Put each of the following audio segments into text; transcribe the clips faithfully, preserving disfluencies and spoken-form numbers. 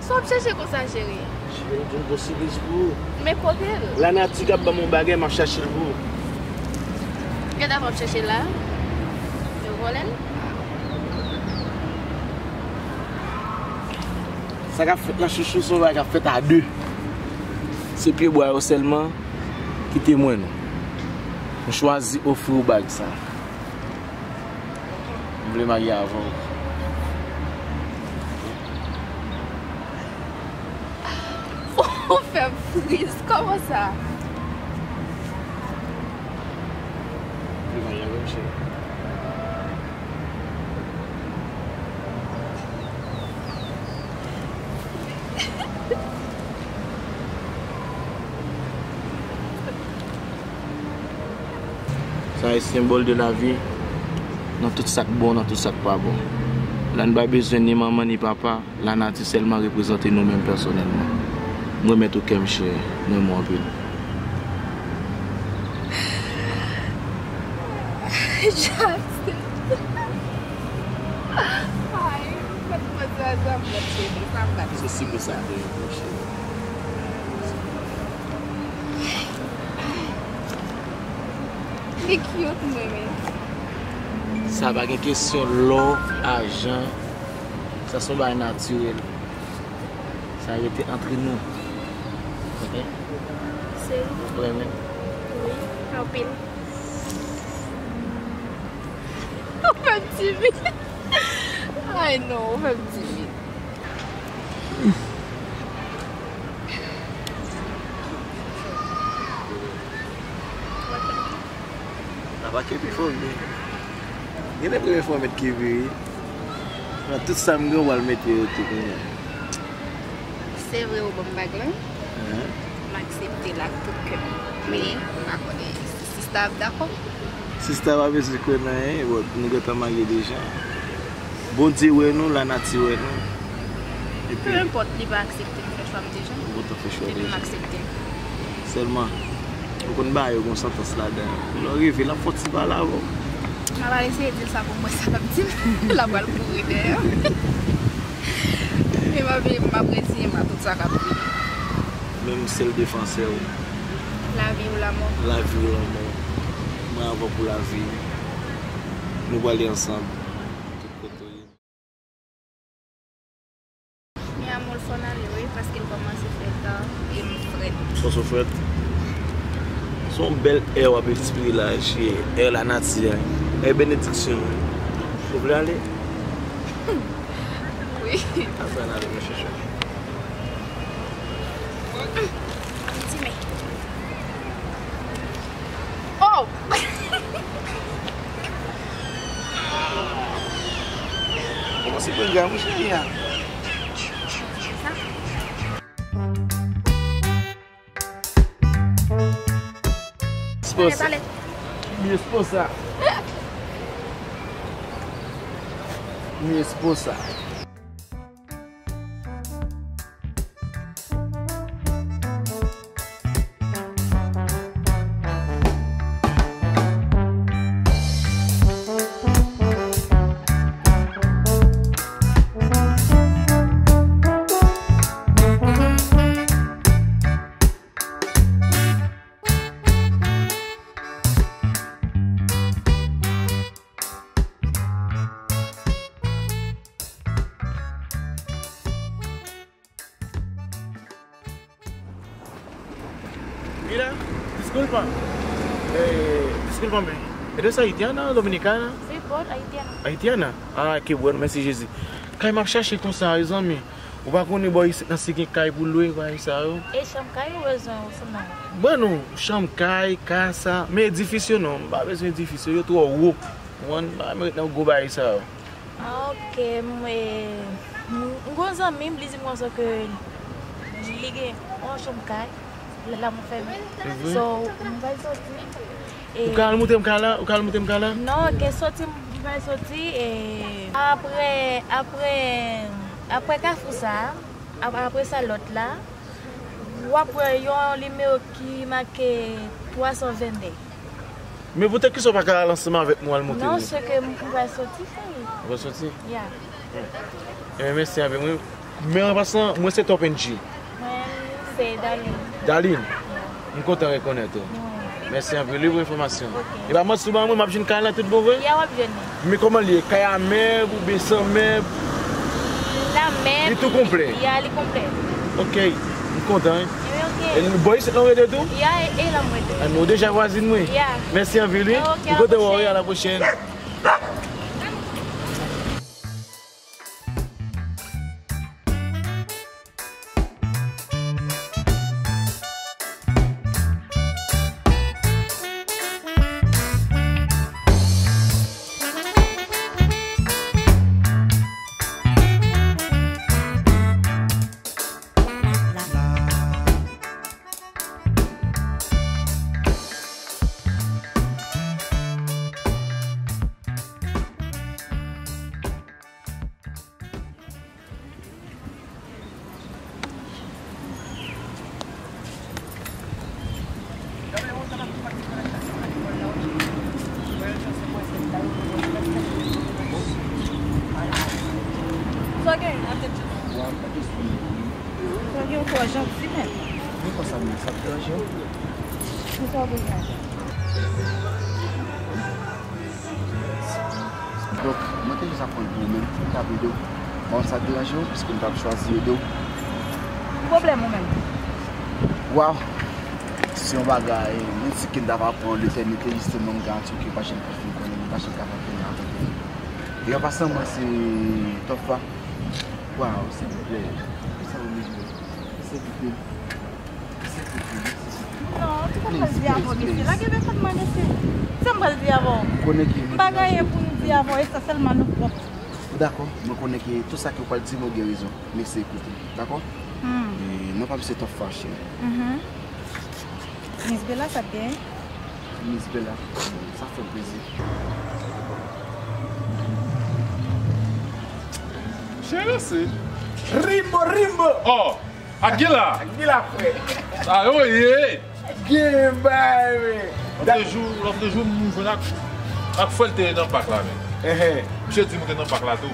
Sa w ap chèche konsa, cheri? Cheri, m jwenn yon sipriz pou ou. Men kote l? Lanati k ap ban m yon bagay, m ap chache l pou ou. Gade, w ap chèche la. Yo vòlè l. Sa k ap fèt la, chouchou, se yon bagay k ap fèt a de. Se pye bwa yo sèlman ki temwen nou. M chwazi ofri w bag sa. M vle marye avè w. Ou fè m friz, kòman sa? M vle marye avè w, cheri. Sa e senbòl de lavi nan tout sa k bon, nan tout sa k pa bon. La n pa bezwen ni manman ni papa, lanati sèlman reprezante nou menm pèsonèlman. M remèt ou kè m, cheri, m renmen w anpil. Justin. Ay, mwen t panse a sa, mwen t cheri, sa m pa t. Se si pou sa, cheri. Li cute, m renmen. Sa pa gen kesyon lò, ajan. Sa se yon bagay natirèl. Sa rete antre nou. Ok? Seri? Vrèman? Wi, anpil. Ou fè m timid. Ay non, ou fè m timid. Apa kepi fò m ye. Gen de premye fwa w met kepi, wi. Nan tout sa m gen, w al mete yo tou kounye a. Se vre, ou ban m bag lan. Ahan. M aksepte l ak tout kè m. Men, m pa konnen si sista ap dakò. Sista pa bezwen kwè nan anyen, bon, nou gentan marye deja. Bondye wè nou, lanati wè nou. Epi, peu importe, li pa aksepte m fè chwa m deja. Ou gentan fè chwa deja. Epi m aksepte l. Sèlman, ou konn bagay yo gon santans ladan. Lè w rive, l ap fè yon ti pale avè w. M ap al eseye di l sa pou m wè sa l ap di m. L ap pral kouri dèyè m. E m ap, m ap reziyen m a tout sa k ap vini. Menm sèl defansè w. Lavi ou lanmò. Lavi ou lanmò. Mwen avè w pou lavi. Nou prale ansanm. Tout kote w ye. Mi amor, fò n ale, wi, paske l kòmanse fè ta e m frèt. Fò w frèt. Se yon bèl è w ap espire la, cheri. È lanati a. È benediksyon an. Ou vle ale? Wi. Apre n ale, mwen chèche w. Ti men. Oh! Kòmanse pran gra, mon cheri a. Esposa. Pale, pale. Mi esposa. Mi esposa. Mira, disculpa. Eh, discúlpame. ¿Eres haitiana o dominicana? Sí, por haitiana. Haitiana? Ah, qué bueno, mèsi Jezi. Kay m ap chache konsa, mezanmi. Ou pa konnen bò isit nan si gen kay pou lwe, bagay sa yo. E chanm kay ou bezwen ou sèlman? Ban nou chanm kay, kay sa, men edifis yo non, m pa bezwen edifis yo, yo twò wo. Ou konprann? M pa mèt nan gwo bagay sa yo. Ah, ok, m, e, m, m gon zanmi m, li di m konsa ke li gen yon chanm kay, la, la mwen fèmen. Se vre? So, m pral soti. E ou ka al moute m kay la? Ou ka al moute m kay la? Non, ke soti, m pral soti, e apre, apre, apre kafou sa, ap-, apre sa lòt la, w ap wè yon nimewo ki make twa san venndè. Men poutèt kisa w pa ka al ansanm avèk mwen al moute li? Non, se ke m, m pral soti, cheri. Ou pral soti? Ya. Enben, mèsi anpil. Mwen, Men an pasan, mwen se Top N G. Mwen se Darline. Darline, m kontan rekonèt ou. Mèsi anpil wi pou enfòmasyon. Ok. E pa manti, si w ban mwen, m ap jwenn kay la tout bon vre? Ya, w ap jwenn li. Men kòman li ye? Kay a mèb oubyen san mèb? Li la mèb. Li tou konplè? Ya, li konplè. Ok, m kontan wi. Wi, ok. E bò isit la w rete tou? Ya, e, e la m rete. Anben, ou deja vwazin mwen? Ya. Mèsi anpil wi. Ok, m kontan wè w wi, a la pwochèn. Sa gen, ap di. Sa gen, ou twò janti, men. Mwen konsa, men sa ap deranje w? Pou sa w bezwen? Donk, mwen te jis ap pran l pou ou menm, pou m ka ede w. Bon, sa deranje w, piske m t ap chwazi ede w. Ki pwoblèm ou menm? Waw! Se yon bagay mitik ke m t ap aprann w letènite, jisteman, m garanti w ke w pa janm ka fin konnen, m pa janm ka fin konnen. E an pasan, mwen se Tòfa. Waw, silvouplè. Kisa w bezwen? Silvouplè. Non, ki sa m pral di avè w, mesye? Lage mèt mande, se sa m pral di avè w. M konnen ke m pa gen anyen pou m di avè w, e sa sèlman nou pwòp. Dakò, mwen konnen ke tout sa ke w pral di m, ou gen rezon. Mesye, ekoute, dakò? Hmm. E non pa m se Tòfa, cheri. Mhm. Miss Bella, sa k gen? Miss Bella, sa fè m plezi. Cheri, se Rimbo, Rimbo! Oh! Ak Gila! Ak Gila, frè. Sa yo ye! Gen bay, men. Lòt jou, lòt jou, m jwenn ak, ak frè l te nan pak la, men. Ehe. Misye di m ou te nan pak la tou.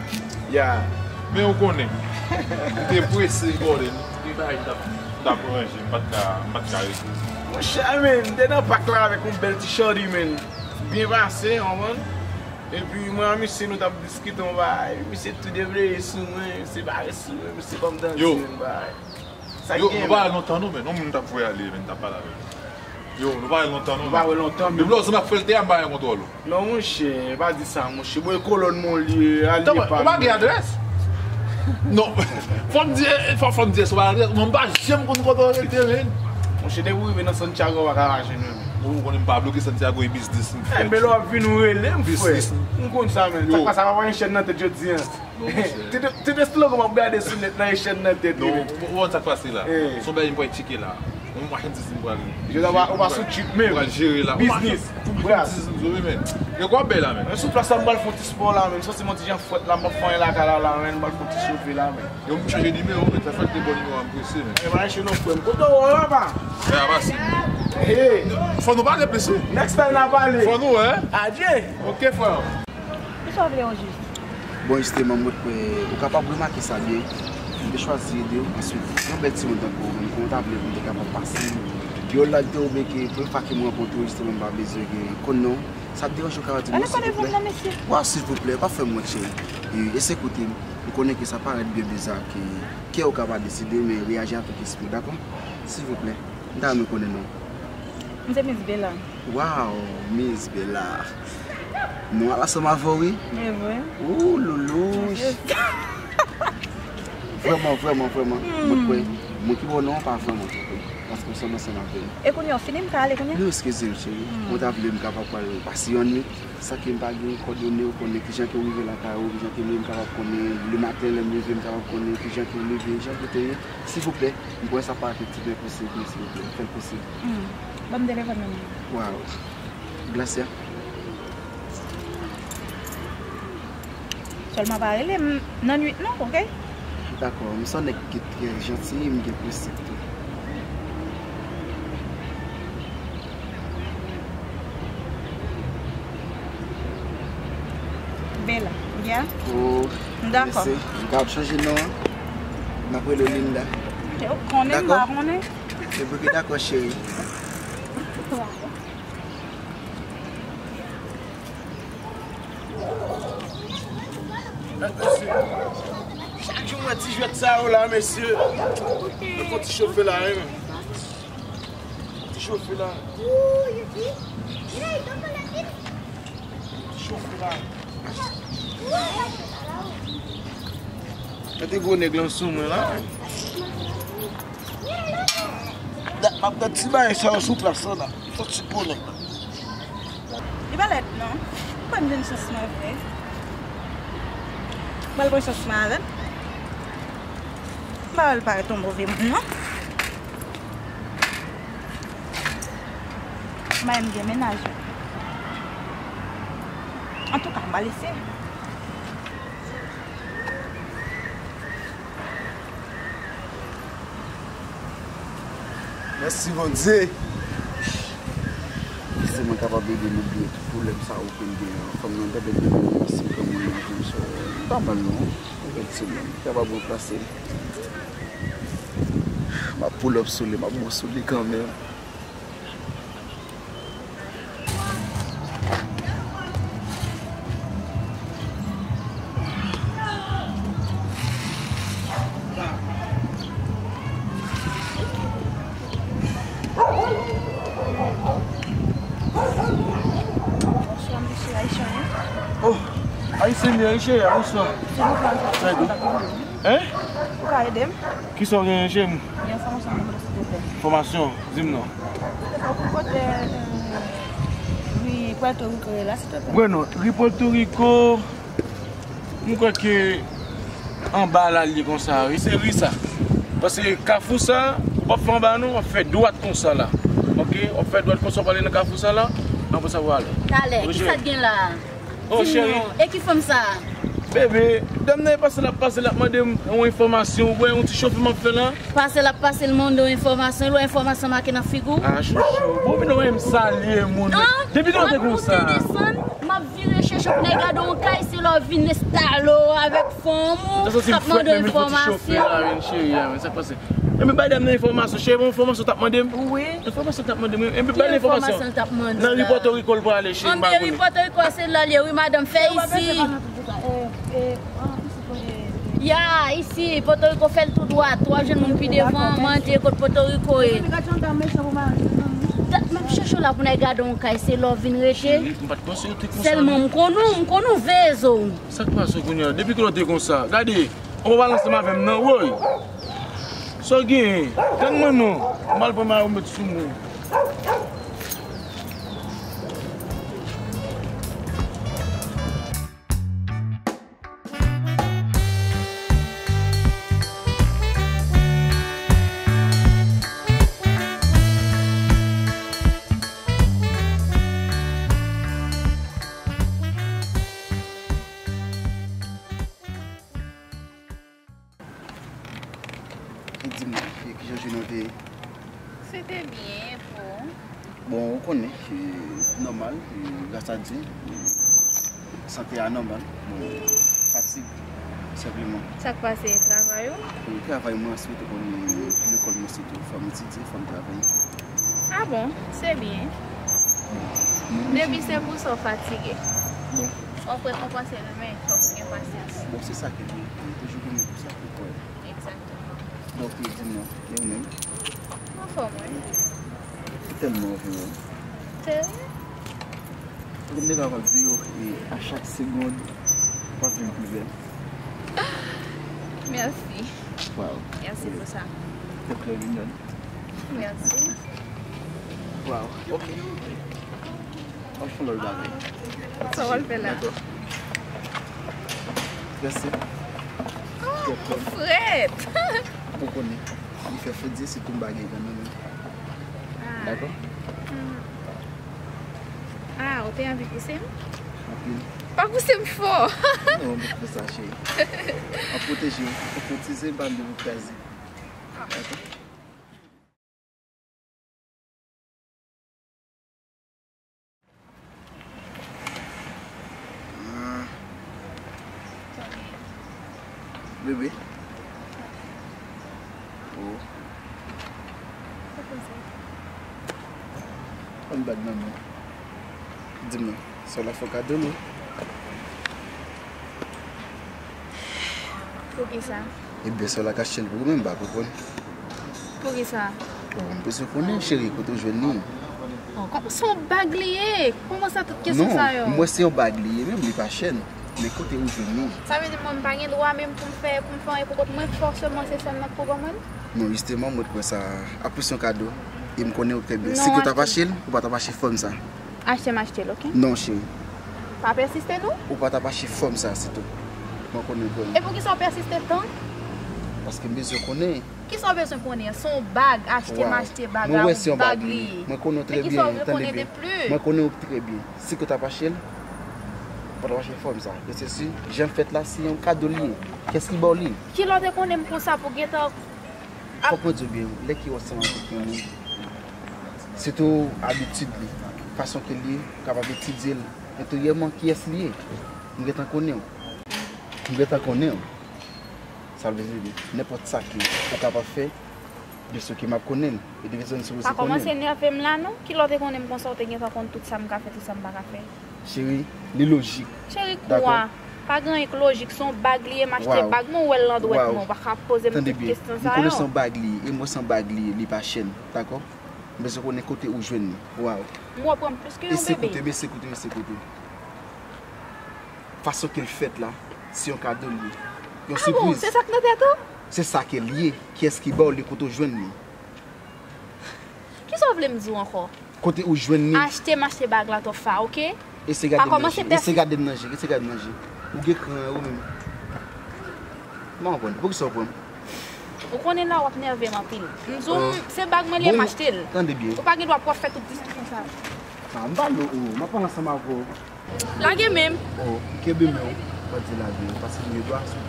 Ya. Men ou konnen, m te prese, bòdè, m te bay, m t ap, m t ap ranje, m pa t ka, m pa t ka rete. Monchè, men, m te nan pak la avèk yon bèl ti shorty, men. Byen pase, w konprann? Epi mwen ak misye nou t ap diskite yon bagay. Misye tou depleye sou mwen, misye bare sou mwen, misye ban m danse yon bagay. Sa gen, nou pa wè lontan non, men yon moun t ap voye ale, men t ap pale avè l. Yo, nou pa wè lontan non. Nou pa wè lontan, men. Depi lè w sanm ak frè l te a, m pa gen kontwòl ou. Non, monchè, pa di sa, monchè. Bon, e kolòn mwen li ye, alye pa m. Ou pa gen adrès? Non, fò m di, fò, fò m di, se pa adrès, mwen m pa janm konn kote w rete, men. Monchè, depi w rive nan Santiago, w pa ka pa jwenn mwen, men. Ou konnen m pa bloke Santiago, e biznis m fè. Eh, men lè w ap vin, ou rele m, frè. M konn sa, men. Sa k pase, pa gen chèn nan tèt jodi a. Non, monchè. Te de, te de slogan m ap gade sou nèt nan, e chèn nan tèt li. Non, ou konn sa k pase la. Eh. Se yon bagay m pral tcheke la. Yon machandiz m pral. Jodi a, ou pa sou trip menm. M pral jere la. Biznis. Pou biznis m sove, men. Yo, kwa bèl la, men. Men sou plas la, m pral fè yon ti spò la, men. Soti m yon ti jan fwèt la, m ap fè anyen lakay la, la, men. M pral fè yon ti chove la, men. Yo, m chanje nimewo, men. Sa fè l te bon nimewo a, m prese, men. E pa enche non, frè m. Kote w ye, papa? E a pase. Hey. Fò nou pale plis, wi. Next time, n a pale. Fò nou, hein? Adye. Ok, frè. Kisa w vle o jis? Bon, jisteman, mwen kwè ou kapab remake sa byen. M te chwazi ede w. Answit, yon bèl timoun tankou ou menm, kòman w ta vle pou m te kapab pase yon lòt de oubyen ke premye fwa ke m rankontre w, jisteman, m pa bezwen gen konn non. Sa ap deranje w kapab di m non, silvouplè? Waw, silvouplè, pa fè m wont, cheri. E, e se koute m. M konnen ke sa parèt byen biza ke kè w ka pa deside, men reyaji avèk espri w, dakò? Silvouplè, m ta renmen konnen non w. M se Miss Bella. Waw, Miss Bella. Non a la sanm avè w, wi. E vre? Ou, loulouch. Vrèman, vrèman, vrèman. Hmm. Mwen kwè, mwen ki ba w non an pa vrèman twonpe. Paske w sanble ansanm avè m. E kounye a, w fini, m ka ale kounye a? Non, eskize m, cheri. Hmm. Mwen ta vle m kapab pral pase yon nwit. San ke m pa gen kòdone, ou konnen kijan ke w rive lakay ou, kijan ke m ye, m kapab konnen lematen lè m leve, m kapab konnen kijan ke w leve, jan ke w te ye. Silvouplè, m kwè sa parèt yon ti pen posib, men silvouplè, fè l posib. Hmm. Ban m telefòn nan men w. Waw. Glacia. Sèlman pa rele m nan nwit non, oke? Dakò, m se yon nèg ki trè janti, m gen prensip tou. Bella, yeah? Oh, dakò. Mesye, m kapab chanje non an? M ap rele w Linda. Ou konnen m pa konnen. Dakò? Epi ki dakò, cheri. Chak jou m wè ti jwèt sa yo la, mesye. Mwen fè yon ti chofe la, wi, men. Ti chofe la. Ti chofe la. Gade gwo nèg lan sou mwen la. Dat m ap gad ti bagay sa yo sou plas lan la. Fò ti gwo nèg. Li pa lèd non. Ban m jwenn chans mwen vre. Ban l pran chans mwen avè l. M pa wè l parèt yon move moun non. M pa menm gen mennaj. Antouka, m pral eseye. Mèsi Bondye. Èske mwen kapab ede m bliye tout pwoblèm sa yo ke m genyen an? Fanm nan tande m depi mwen si granmoun nan jwenn sou m pa mal non. Yon semèn, m kapab ranplase l. M ap pull up sou li, m ap bon sou li kanmenm. Bonswa, mesye ayisyen. Oh, ayisyen, ayisyen, bonswa. Silvouplè, sa ede m? Hein? Ou ka ede m? Kisa w genyen, cheri m? Gen enfòmasyon pou mwen, silvouplè. Enfòmasyon? Di m non. Ou kote, euh, ri Puerto Rico ye la, silvouplè? Wè non, ri Puerto Rico, m kwè ke anba la l ye konsa, wi, se ri sa. Paske kafou sa, ou p ap fè anba non, w ap fè dwat konsa la. Ok? W ap fè dwat konsa, w ap ale nan kafou sa la, apre sa w ale. Talè, kisa k gen la? Oh, cheri. Di m non, e ki fanm sa a? Bebe, dam nan e pase l ap pase, l ap mande m yon enfòmasyon, ou wè yon ti chofe m ap fè la? Pase l ap pase, l mande w enfòmasyon, l wè enfòmasyon make nan figi w? Ah, chouchou, bon, vin wè m salye moun. Depi lè w te konsa. M ap monte desann, m ap vire chèche pou n al gade yon kay, se lè w vin enstale w avèk fanm ou, k ap mande w enfòmasyon. Sa santi m frèt, menm yon ti chofe la, men cheri a, men sa k pase? Enben bay dam nan enfòmasyon, cheri, bon enfòmasyon w t ap mande m? Wi. Enfòmasyon w t ap mande m, enben bay l enfòmasyon. Nan ri Pòtoriko l prale, cheri, m pa konnen. Anben ri Pòtoriko se la l ye, wi, madanm, fè isi. Ya, isi, Pòtoriko, fè l tou dwat, w ap jwenn moun pi devan, mande kot Pòtoriko ye. Dat m ap chèche w la pou n al gade yon kay, se la w vin rete. Cheri, m pa t panse w te konsa non. Sèlman, m konn ou, m konn ou veye zo w. Sa k pase w kounye a? Depi kilè w te konsa? Gade, Ou pa pale ansanm avè m nan, woy. Sa w genyen? Tann mwen non. M al pran mayo m met sou mwen. E di m, e kijan jounen w te ye? Se te byen, e pou ou? Bon, ou konnen, e nòmal, e gras a Dye, e sante a nòmal. Bon, fatig, senpleman. Sa k pase, travay ou? E travay mwen, sitou konnen lekòl mwen, sitou fò m etidye, fò m travay. Ah bon, se byen. Depi se pou sa w fatige. Bon. W ap rekonpanse l, men fòk ou gen pasyans. Bon, se sa ke m toujou konnen pou sa pou kò. Egzakteman. Donk, di m non, e ou menm? Anfòm, wi. Ou tèlman anvi wè m. Serye? Ou konn m te kapab di yo, e a chak segonn, w ap vin pi bèl. Mèsi. Waw. Mèsi pou sa. Kèk lè minyòn. Mèsi. Waw, ok. W ap fè lòt bagay. Sa w al fè la? Dakò. Mèsi. Oh, ou frèt! Ou konnen, li fè fredye, sitou m pa gen grenn nan men. Ah. Dakò? Hmm. Ah, ou te anvi pouse m? Anpil. Pa pouse m fò! Non, m pa fè sa, cheri. M ap pwoteje w. M ap pwoteje w, m pa vle w kraze. Ah. Dakò? Ah. Bebe. Ban m bag nan men. Di m non. Sè w la fè w kado l wi. Poukisa? Ebyen, sè w la ka chèn pou ou menm, m pa konprann. Poukisa? Oh, m bezwen konnen, cheri, kote w jwenn li. Oh, kòman se yon bag li ye? Kòman sa tout kesyon sa yo? Non, m wè se yon bag li ye, menm li pa chèn. Men kote ou jwenn li? Sa vle di mwen m pa gen dwa menm pou m fè, pou m fè anyen pou kont mwen, fòseman se sè m nan k pou ban mwen l? Non, jisteman, mwen t kwè sa ap plis yon kado. E m konnen w trè byen. Si ke w t ap achte l, ou pa t ap achte fòm sa. Achte m achte l, oke? Non, cheri. Pa pèsiste non. Ou pa t ap achte fòm sa, sitou. Mwen konnen w trè byen. E poukisa w pèsiste tan? Paske m bezwen konnen. Kisa w bezwen konnen? Se yon bag, achte m achte bag la, yon bag li ye. Mwen konnen w trè byen, tande byen. Mwen konnen w trè byen. Si ke w t ap achte l, ou pa t ap achte fòm sa. E se si, jan l fèt la, se yon kado li ye. Kiyès ki ba w li? Kilè w te konnen m konsa pou gentan Fòk mwen di w byen, lè ke w ansanm avèk yon moun, sitou abitid li, fason ke l ye, ou kapab etidye l enteryèman, kiyès li ye. M gentan konnen w. M gentan konnen w. Sa vle di, nenpòt sa ke ou kapab fè, byen si ke m ap konnen l. E de rezon si w pa kòmanse nève m la non. Kilè w te konnen m konsa, w te gentan konn tout sa m ka fè, tout sa m pa ka fè. Cheri, li lojik. Cheri kwa? Pa gen anyen k lojik, se yon bag li ye, m achte bag mwen, ou wè l nan dwèt mwen, ou pa ka poze m tout kesyon sa yo. Tande byen, m konnen se yon bag li ye, e m wè se yon bag li ye, li pa chèn, dakò? M bezwen konnen kote ou jwenn li. Waw. M wè w pran m plis ke yon bebe. Mesye kote, mesye kote, mesye kote. Fason ke l fèt la, se yon kado l ye. Yon sipriz. Ah bon, se sa k nan tèt ou? Se sa ke l ye. Kiyès ki ba w li, kote w jwenn li? Kisa w vle m di w ankò? Kote ou jwenn li? Achte m achte bag la twòp fwa, oke? Ese gade m nan je, ese gade m nan je, ese gade m nan je. Ou gen kran ou menm. M pa konprann, poukisa w pran m? Ou konnen la w ap nève m anpil. M di w, se bag mwen li ye, m achte l. Tande byen. Ou pa gen dwa pou w ap fè tout diskisyon sa yo. Ah, m pale w, m ap pale ansanm avè w. Lage men m. Oh, kenbe men w. Mwen di lage w, paske m gen dwa sou.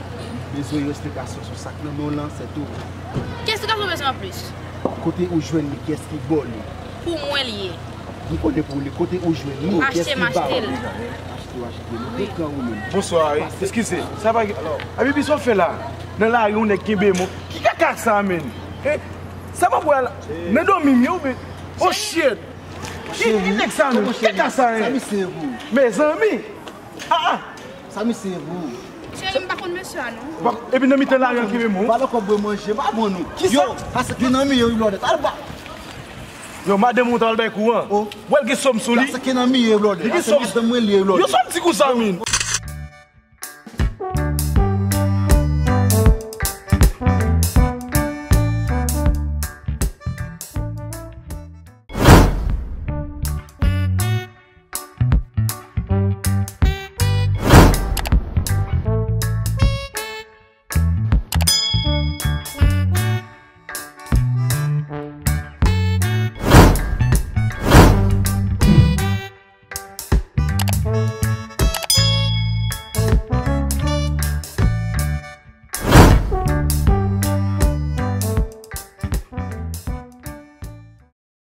Bezwen yon esplikasyon sou sa k nan men w lan, se tou. Ki esplikasyon w bezwen anplis? Kote ou jwenn li, kiyès ki ba w li? Pou mwen li ye. M konnen pou li, kote ou jwenn li, kiyès ki ba w li? Achte, m achte l. Achte, w achte l. Ou pran ou menm. Bonswa, eskize. Sa pa gen. Abibi, sa w fè la? Nan lari, yon nèg kenbe m. Ki kaka sa, menn? Hein? Sa pa pou al nan dòmi m ye, oubyen? Oh shit! Ki, ki nèg sa menm? Ki kaka sa ye? Sa misye ye pou ou? Mezanmi! Ah, ah! Sa misye ye pou ou? Cheri, m pa konn mesye a non. Epi nan mitan lari an kenbe m. Valè kòb mwen manje, m pa ban nou. Kisa? Yo, sa se ki nan miye wi blòdè. Al ba. Yo, madanm ou ta al bay kouran. Oh. Wè l gen sòm sou li. Sa se ki nan miye blòdè. Li gen sòm. Madanm mwen li ye blòdè. Yo sòm ti kou sa menm.